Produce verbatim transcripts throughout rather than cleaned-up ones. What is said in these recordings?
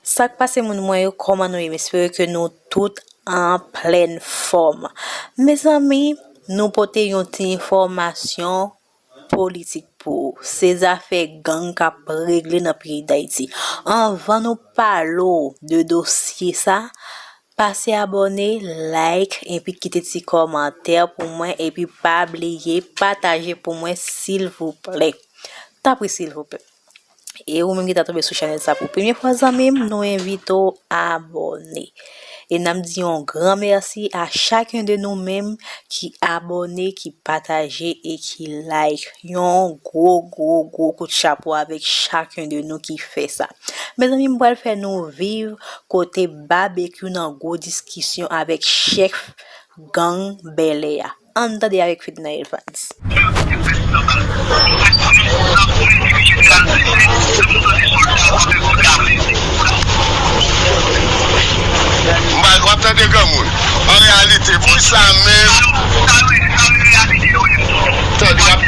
Sa k pase, moun mwen yo, kòman nou ye? M espere ke nou tout an plèn fòm. Mezanmi, nou pote yon ti enfòmasyon politik pou ou. Se zafè gang k ap regle nan peyi Dayiti. Anvan nou pale w de dosye sa, pase abòne, like, epi kite ti kòmantè pou mwen, epi pa bliye pataje pou mwen, silvouplè. Tanpri, silvouplè. E ou menm ki ta tonbe sou chanèl sa pou premye fwa, zanmi m, nou envite w abòne. E n ap di yon gran mèsi a chacun de nou menm ki abòne, ki pataje e ki like. Yon gwo, gwo, gwo kout chapo avèk chacun de nou ki fè sa. Mezanmi, m pral fè nou viv kote Babekyou nan gwo diskisyon avèk chèf gang Bèlè a. Ann tande avèk Fedna Evans. M pa, w ap tande granmoun. An reyalite, pou sa menm, tande, w ap,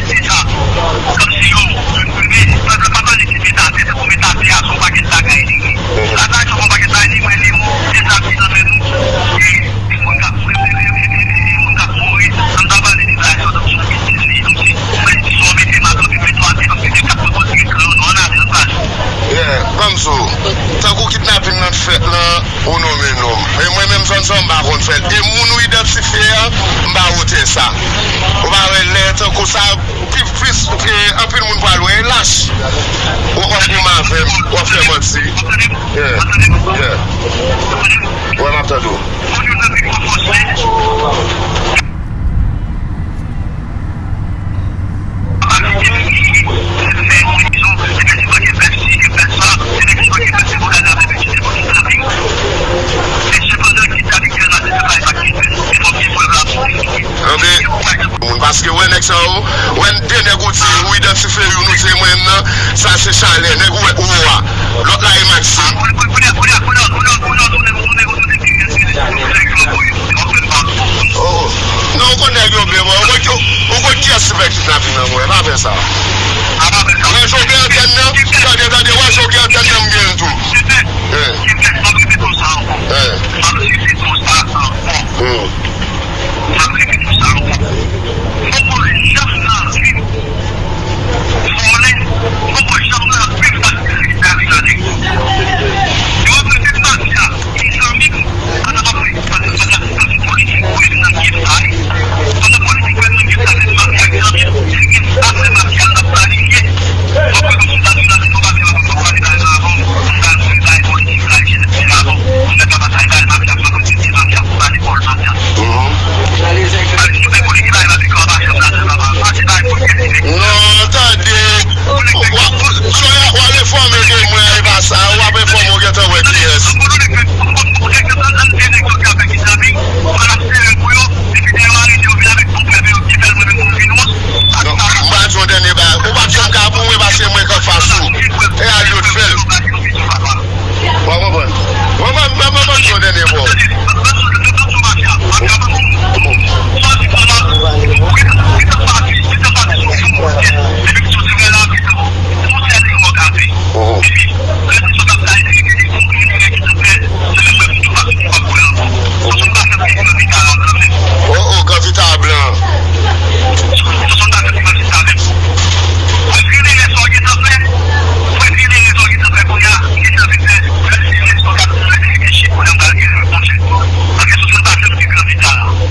Yeah, ban m di w, tankou kidnapin nan t fèt lan, ou nonmen non m. E mwen menm, Zònzò, m pa konn fè l. E moun ou idantifye an, m pa wotè sa. Ou pa wè lè tankou sa, pi, plis, e, anpil moun pral wè, e lach. Ou, w ap goumen avè m, w ap fè manti. Yeah, yeah. Wè, m ap tande w. Anben, moun, paske wè nèg sa yo, wè de nèg ou di ou idantifye youn ou di mwen nan, sa se Chalè, nèg ou wè ou a. Lòt la e Maxime. Oh, oh. Non, ou konn nèg yo byen, mwen. Ou konn ki, ou konn kiyès ki fè kidnapin nan, mwen. Pa fè sa. Wè jan w gen antèn nan, tande, tande, wè jan w gen antèn nan, m gen l tou. Eh. Eh. Hmm. Non, tande. W ap, w ap enfòme ke mwen, e pa sa, w ap enfòme, w gentan wè kiyès. Non, m pa di yon dènye bagay. Ou p ap janm ka pou mwen, paske mwen k anfas ou. E al yo t fè l. W ap konprann? Mwen, mwen, mwen, mwen, mwen, yon dènye bò. Oh, oh, Gran Vita blan.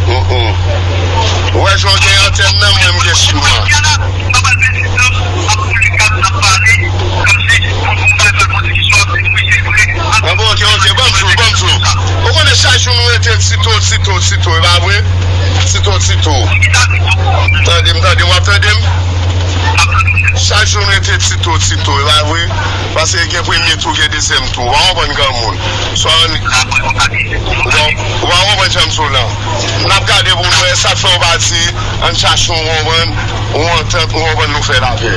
Mm, mm. Ou wè jan w gen antèn nan, mwen m gen chinwa. Anben, ok, ok, ban m di w, ban m di w. Ou konnen chak jou nou rete tito, tito, tito, e pa vre? Tito, tito. Tande m, tande m, w ap tande m? Chak jou nou rete tito, tito, e pa vre? Paske gen premye tou, gen dezyèm tou. W pa konprann granmoun. Sa w, ou pa, ou pa konprann jan m sou la. N ap gade pou nou wè sa k fè w pa di, ann chache yon, yon, yon antant, yon, yon nou fè lapè.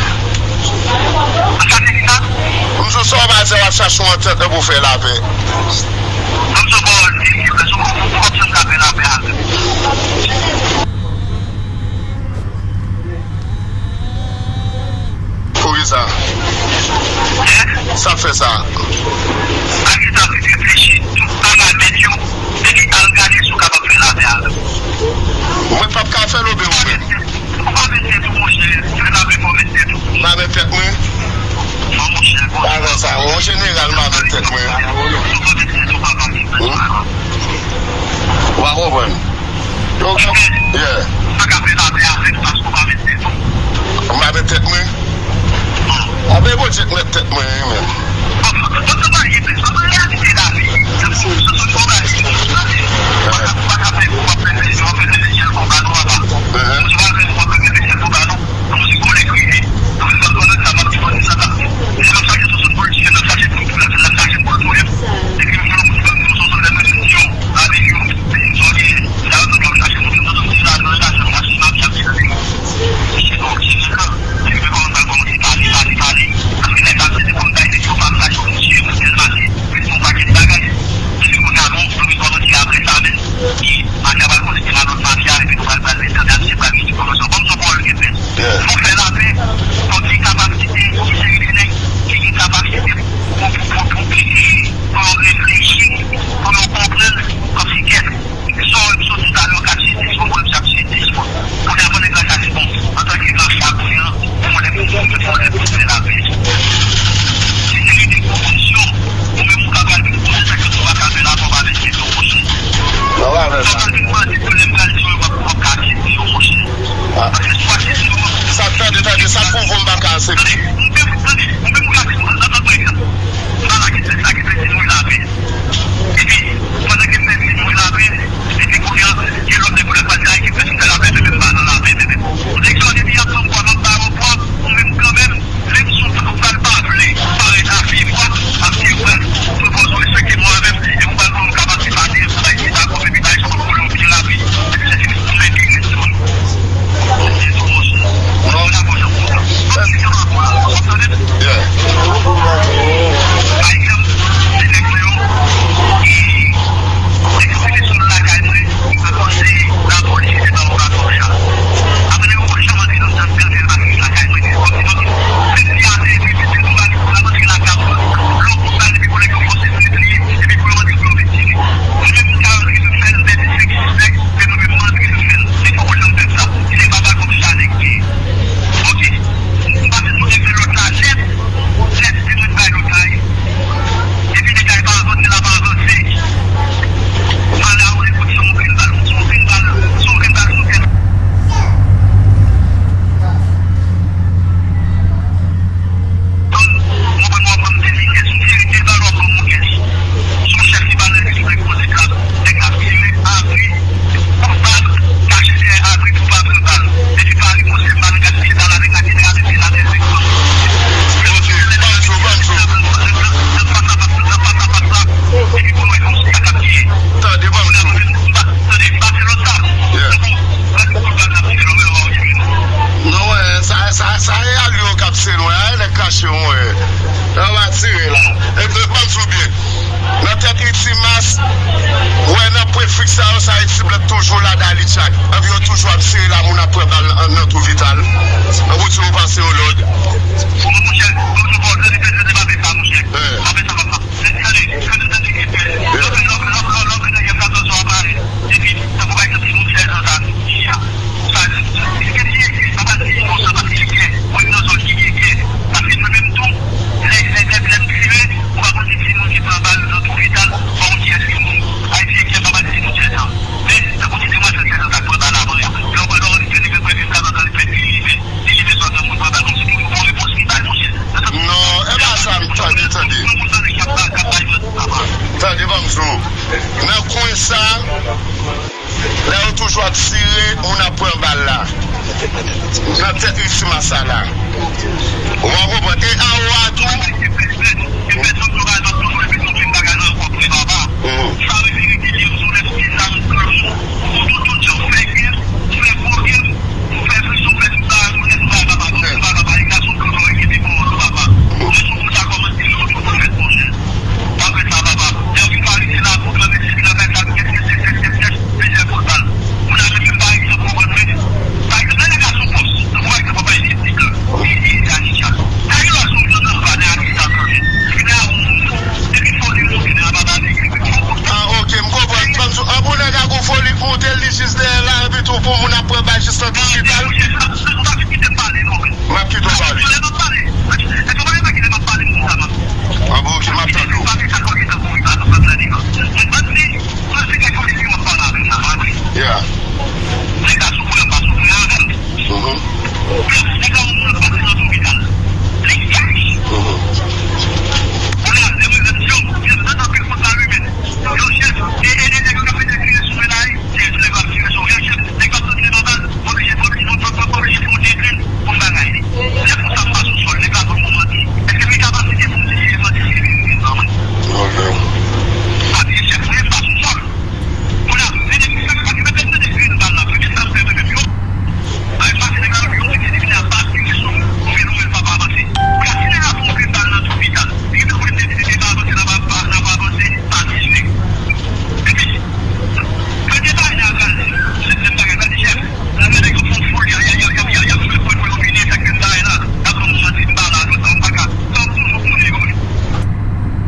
M di w sa w pa di, w ap chache yon antant pou fè lapè. Poukisa? Sa k fè sa? Tèt mwen. Apre Bondye k mèt tèt mwen, wi, men. Sa, tande, tande, sa pwouve m pa ka aksepte. Non, wè, sa, sa, sa e alye yo k ap se lwen, a, nèg kache, wè. Nan matire la. E, e, ban m di w byen. Nan tèt Itimas, wè, nan prefiks sa yo, sa e ti blòk toujou la, dali tchak. Epi yo toujou ap tire la, moun ap pran bal nan, nan twou Vital. An pou di yo pase yo lòd. Non, e pa sa m tande, tande. Tande, ban m di w. Nan kwen sa, lè yo toujou ap tire, moun ap pran bal la. Nan tèt Itimas sa la. Ou pa konprann? E anwo a tou.